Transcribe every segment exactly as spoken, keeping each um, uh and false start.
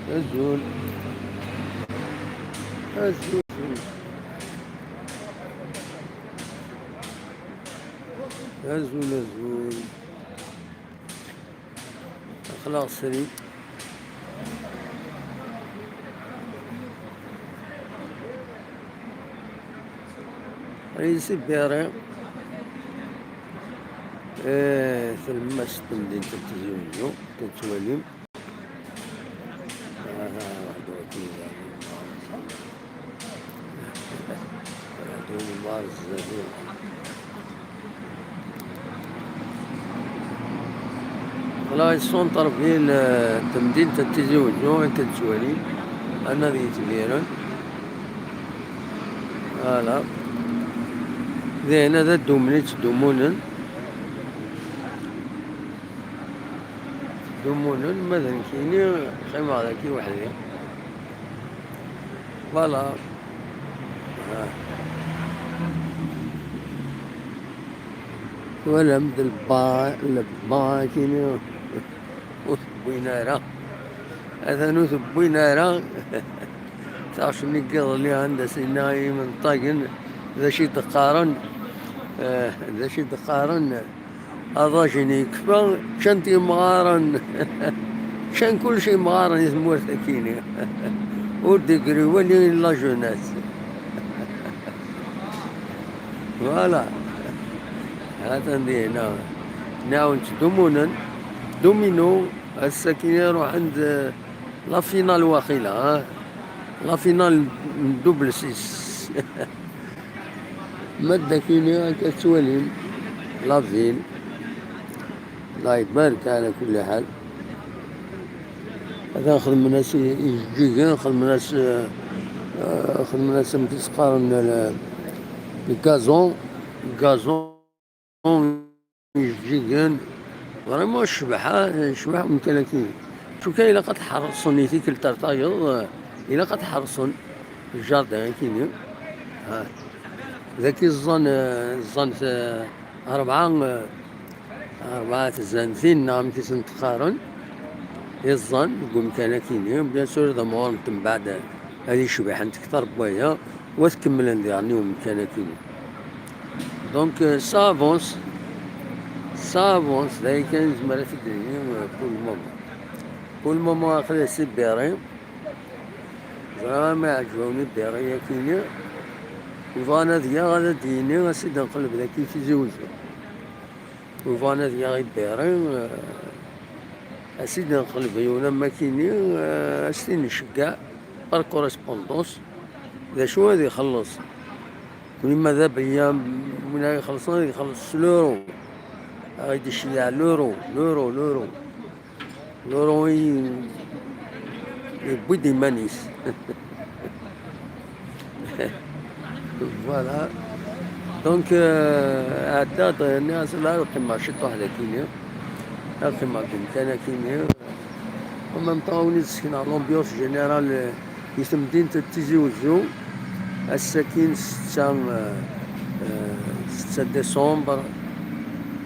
Azul. Azul. Azul, azul. Aql-aɣ srid. Ay Sibiri. Eh, tlemmast n temdint n Tizi Wezzu, tettwalim. Ah, waḥed waki, waḥed waki, waḥed waki. Voilà, centre-ville, eh, n temdint n Tizi Wezzu, akken tettwalim, anadi yetbiren. Voilà. Dihin ad ddumnen, ttdumunen. Ttdumunen, ma d nekkini, qqimeɣ daki weḥd-i. Voilà. Ah. Twalam-d lba-, lba-, akini ur t-wwin ara. Atan ur t-wwin ara. Taɣect-nni n yiḍelli anda s-yenna i yimenṭagen d acu i d-qqaren, eh, d acu i d-qqaren, aḍajin yekfa, ččan-t yemɣaren. Ččan kullec yemɣaren i tmurt akini. Ur d-igri wali la jeunesse. Voilà. Hatan dihna. Nɛawen ttdumunen. Domino. Ass-agi ruḥen-d, eh, la finale waqila, ah. La finale n double six. Ma d akini akka ttwalim la ville. Allah ibarek ala kulli ḥal. Atan xedmen-as i, ijeǧǧigen, xedmen-as, eh, eh, xedmen-as amek i s-qqaren, le, le gazon, gazon. Ijeǧǧigen, vraiment cbeḥ, ah, cbeḥ umkan akini. Cuka ilaq ad tḥerṣen i tikkelt ar tayeḍ, eh, ilaq ad tḥerṣen le jardin akini. Ah. Daki ẓẓan, eh, ẓẓan, eh, rebɛa, eh, rebɛa tzantin neɣ amek i sent-qqaren. Iẓẓan deg umkan akini, bien sûr d amɣur n tembeɛd ad icebḥen kter n waya, wa tkemmlen diɣen i umkan akini. Donc, euh, ça avance, ça avance, d aya kan nezmer ad t-id-nini, euh, pour le moment. Pour le moment, aql-i si Berry. Ẓriɣ ma iɛǧeb-awen i Berry akini. U bɣan ad yaɣ, ad d-yini, ad s-id-nqelleb daki Tizi Wezzu. U bɣan ad yaɣ i Berry, euh, ad s-id-nqelleb yiwen am akini, euh, ad s-t-id-nceggeɛ par correspondance. D acu ad ixelleṣ? Win ma d abeyya, win ara ixellṣen, ad ixelleṣ s l'euro. Ad ɣ-id-iceyyeɛ l'euro, l'euro, l'euro. L'euro i-, yewwi-d iman-is. Voilà. Donc, euh, ɛeddaɣ-d, nniɣ-as la, ad qqimeɣ ciṭuḥ dagini. Ad qqimeɣ deg umkan akini. En même temps, ad wen-id-sekneɣ l'ambiance générale, euh, di temdint n Tizi Wezzu, ass-agi n setta, euh, euh, setta décembre,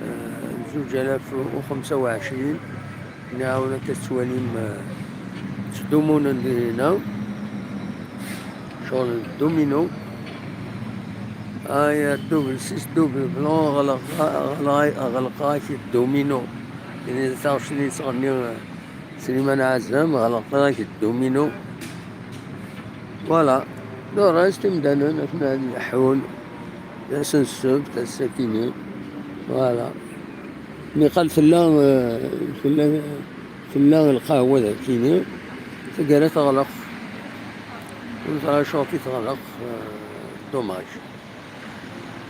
euh, zuǧ alaf u xemsa u ɛecrin. Nɛawen akka tettwalim, euh, ttdumunen dinna, ccɣel n domino. Aya double six, double blanc, ɣleq-, ɣleq-, ɣleq-ak domino. Ini d taɣect-nni yettɣenni, euh, Sliman Ɛazem, ɣleq-ak domino. Voilà. Le reste, imdanen, atnan leḥḥun. D ass n ssebt, ass-akini. Voilà. Niqal tella, euh, tella, tella lqahwa dagini. Taggara teɣleq. Ur teɛrif acuɣef i teɣleq, euh, dommage.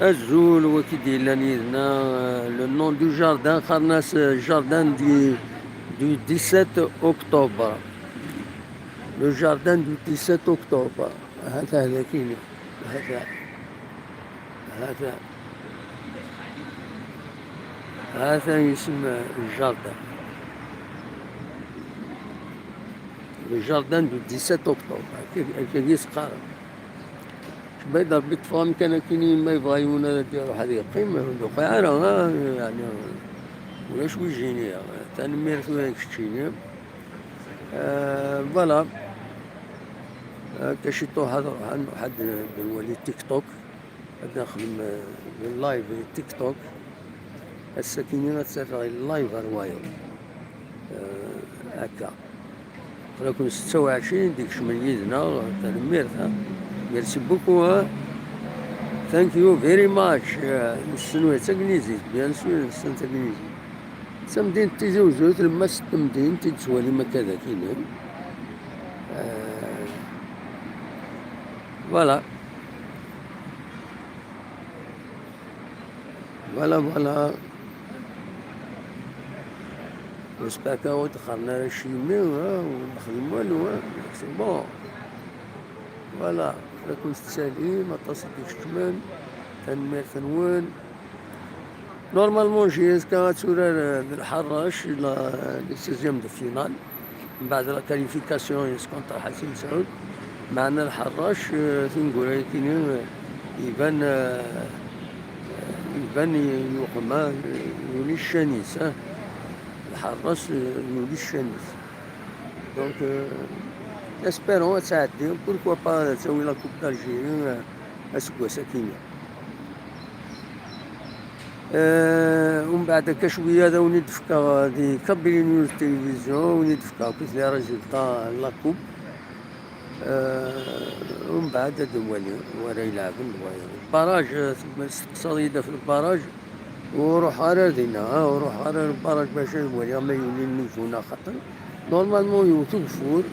Azul, waki d-yellan yid-neɣ, euh, le nom du jardin, qqaren-as, euh, jardin du, du dix-sept octobre. Le jardin du dix-sept octobre. Hata, hata kini. Hata. Hata. Hata yisem, euh, le jardin. Le jardin du dix-sept octobre. Akka, akka i s-qqaren. Cbayda Rebbi ṭṭfeɣ amkan akkin, ma yebɣa yiwen ad d-iruḥ ad yeqqim, ur d-uqiɛ ara, ha, yeɛni, ulac wi jiniɣ. Tanemmirt tura i keččini. Euh, voilà. Akka ciṭuḥ ad nruḥ ad nruḥ ad nwali TikTok. Ad nexdem, euh, live TikTok. Ass-akini ad tt-afeɣ i live ar wayeḍ. Euh, akka. Aql-aken setta u ɛecrin i d-ikecmen yid-neɣ. Tanemmirt, ha. Merci beaucoup, ha. Thank you very much. Euh, nessen tagnizit, bien sûr, nessen tagnizit. D tamdint Tizi Uzzu, tlemmast n temdint i d-tettwalim akka d akini. Euh, voilà. Voilà, voilà. J'espère que ur d-qqaren ara acimi, ha, ur nexdem walu, ha. C'est bon. Voilà, la tettali, aṭas i d-ikecmen. Tanemmirt-nwen. Normalement, J S K ad turar, euh, d Lḥerrac, la, les seizièmes de finale. Mbeɛd la qualification yes contre Ḥasan Saɛud. Meɛna Lḥerrac, euh, tineggura-yakini, euh, iban, euh, iban yuqem, ah, yuli ccan-is, ah. Lḥerrac, euh, yuli ccan-is. Donc, euh, espérons ad tɛeddi. Pourquoi pas ad tawi la Coupe d'Algérie, euh, aseggas-akini. Euh, umbeɛd akka cwiya ad awen-id-fkeɣ di Kabylie News Télévision, ad awen-id-fkeɣ akk les résultats n la Coupe. Euh, umbeɛd ad nwali wa ara ilɛben, wa ara. Barrage, euh, testeqsaḍ-iyi-d ɣef lbarrage. Ur ruḥeɣ ara ar dinna, ah, ur ruḥeɣ ara ar lbarrage bac ad waliɣ ma yuli nnig-wen axaṭer. Normalement yewwet ugeffur.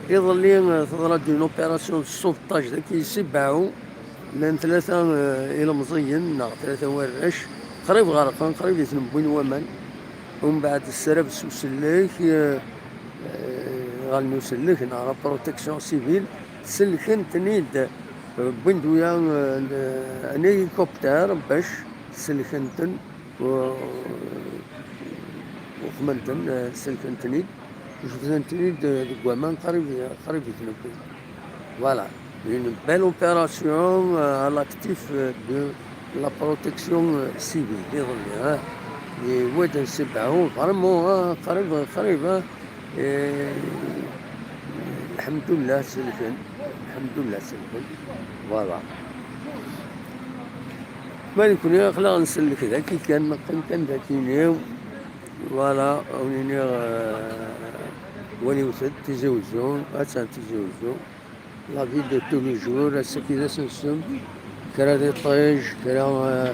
Iḍelli, euh, teḍra-d une opération de sauvetage daki si Baɛu. Llan tlata, euh, ilemẓiyen neɣ tlata warrac. Qrib ɣerqen, qrib i ten-wwin waman. Umbeɛd ssrab s usellek, euh, euh, ɣallen usellek neɣ la protection civile, sellken-ten-id. Wwin-d wiyaḍ, euh, un hélicoptère bac sellken-ten, u-, uqmen-ten, euh, sellken-ten-id, jebden-ten-id, euh, deg waman qrib, qrib i ten-wwin. Voilà, une belle opération, euh, à l'actif, euh, de la protection, euh, civile, iḍelli, hein. Yewwi-d nsebɛu, vraiment, hein, qrib, qrib, hein. Eh, lḥemdullah, selken. Lḥemdullah, selken. Voilà. Ma nekni aql-aɣ nsellek daki kan, neqqim kan daki-ni. Voilà, ad wen-iniɣ, eh, waliwet-d Tizi Uzzu, attan Tizi Uzzu. La vie de tous les jours, ass-agi d ass-nsen. Kra d iṭij, kra, eh,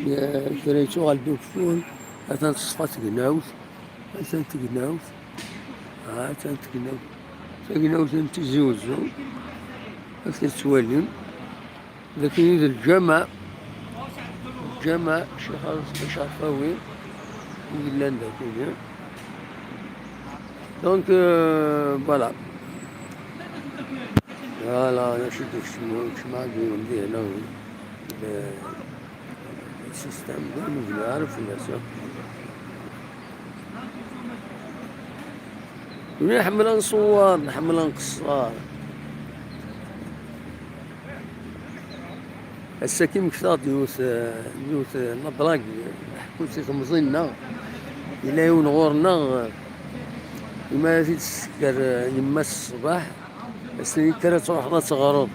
eh, kra yettuɣal d ugeffur. Atan teṣfa tegnawt. Atan tegnawt. Ah, atan tegnawt. Tagnawt n Tizi Uzzu. Ad tettwalim. Dagi d lǧameɛ. Lǧameɛ Ccix Acerfawi. I yellan dagi. Donc, euh, voilà. Voilà, d acu i d-ikecmen, ikecmen-agi d lehna, le système d ur nebni ara fell-as akk. Ur nḥemmel ad nṣewwer, nḥemmel ad nqeṣṣer. Ass-agi mmektaɣ-d yiwet, yiwet n la blague, ḥekkun-tt i temẓi-nneɣ. Yella yiwen ɣur-neɣ, imi ara t-id-tessekker yemma-s ṣṣbeḥ, as-tenna, "Kker ad truḥeḍ ad teɣreḍ."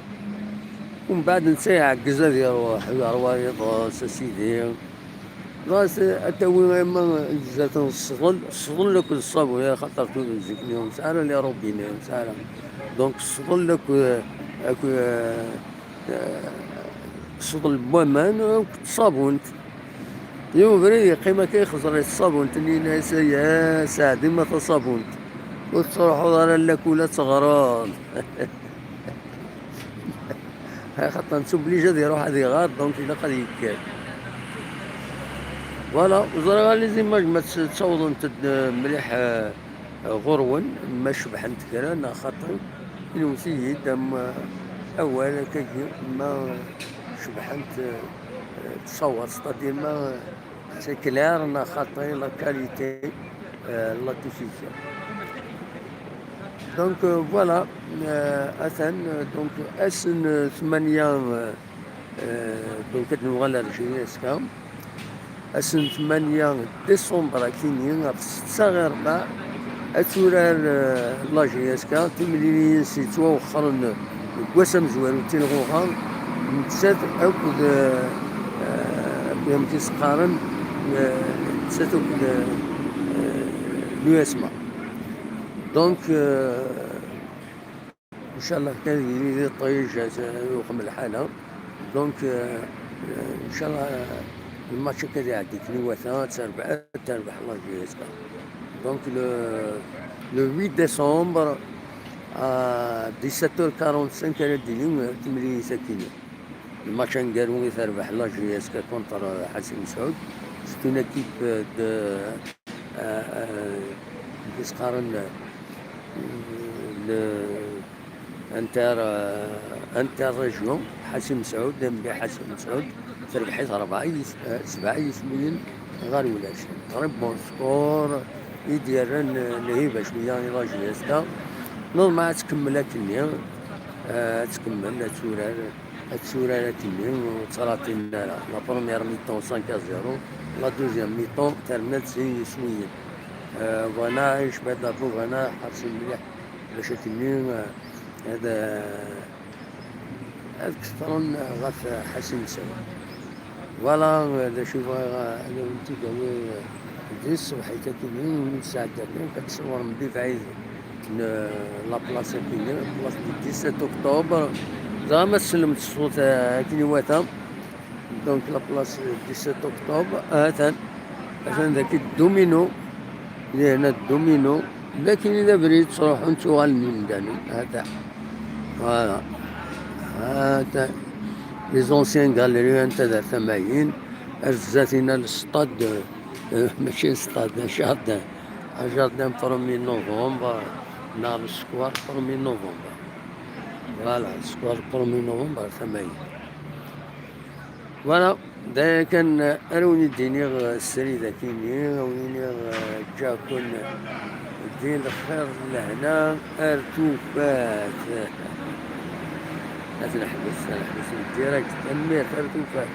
Umbeɛd netta iɛeggez ad iruḥ, yeṛwa iḍes, a sidi. Dɣa s-, ad tawi ama zdat n ṣṣdel, ṣṣdel akked ṣṣabun, axaṭer tura zik-nni ur nesɛi ara les robinets, ur nesɛi ara. Donc ṣṣdel akked, akked, eh, ṣṣdel n waman akked tṣabunt. Yiwen ubrid yeqqim akka, ixẓer-it ṣṣabunt-nni, yenna-yas, "Ay, a Saɛdi, ma taṣabunt, ur tettruḥuḍ ara lakul ad teɣreḍ." Axaṭer nettoblige ad iruḥ ad iɣer, donc ilaq ad yekker. Voilà, ur ẓriɣ ara les images ma tt-, ttawḍent-d, eh, mliḥ, eh, ɣur-wen, ma cebḥent kra neɣ xaṭi, inwet-iyi-d am, eh, awal akkagi, ma cebḥent, eh, eh, ttṣawat, c'est-à-dire ma, eh, c'est clair neɣ xaṭi la qualité, euh, la diffusion. Donc, euh, voilà, euh, atan, euh, donc, ass n tmanya, euh, euh, donc, ad nuɣal ar J S K. Ass n tmanya décembre akini, ɣef setta ɣir rbeɛ, Ad turar, eh, la J S K, timliliyin-is yettwawexxren deg wass amezwaru n tilɣuɣa, nettat akked, eh, eh, akked amek i s-qqaren, eh, nettat akked, eh, l'U S M A. Donc, eh, ncallah kan yili di ṭṭij, ad yuqem lḥala. Donc, euh, euh, ncallah, euh, lmatch akka ad iɛeddi akken iwata, ad terbeḥ, ad terbeḥ la J S K. Donc, le, le huit décembre, à dix-sept heures quarante-cinq, ara d-tili, euh, temlilit akkin. Lmatch aneggaru i terbeḥ la J S K contre, euh, Ḥaci Mesɛud. C'est une équipe, euh, de, euh, euh, amek i s-qqaren, euh, le, inter, euh, inter-région, Ḥaci Mesɛud, M B Ḥaci Mesɛud, terbeḥ-it rebɛa yis-, euh, sebɛa yismiyen ɣer ulac. Très bon score, i d-yerran, euh, lhiba cwiya i la J S K. Normal ad tkemmel akkenni, euh, ad tkemmel, ad turar, ad turar akkenni, ur ttlaṭin ara. La première mi-temps cinq à zéro, la deuxième mi-temps terna-d sin yismiyen. Euh, bɣan ad yecba adabu, bɣan ad ḥersen mliḥ bac akkenni, euh, ad, euh, ad kefren ɣef Ḥaci Mesɛud. Voilà, d acu bɣiɣ ad awen-t-id-awiɣ di tṣebḥit akkenni, ur nesɛedda kan, ad tṣewrem di bɛid n la place akkenni, la place du dix-sept octobre. Dɣa ma tsellemt ṣṣut, euh, akken iwata. Donc la place du dix-sept octobre, atan, atan daki Domino, di hna Domino, d akken i d abrid ttruḥun ttuɣalen yimdanen, atan. Voilà. Atan. Les anciennes galeries, anta d ar tamayin, ar zdat-ina le stade, euh, mačči le stade, un jardin. Un jardin premier novembre, neɣ le square premier novembre. Voilà, le square premier novembre, ar tamayin. Voilà, d aya kan, eh, ara wen-id-iniɣ, eh, srid akini, a wen-iniɣ, eh, ǧǧiɣ-ken di lxir d lehna ar tufat. Ad neḥbes, ad neḥbes direct, tanemmirt, ar tufat.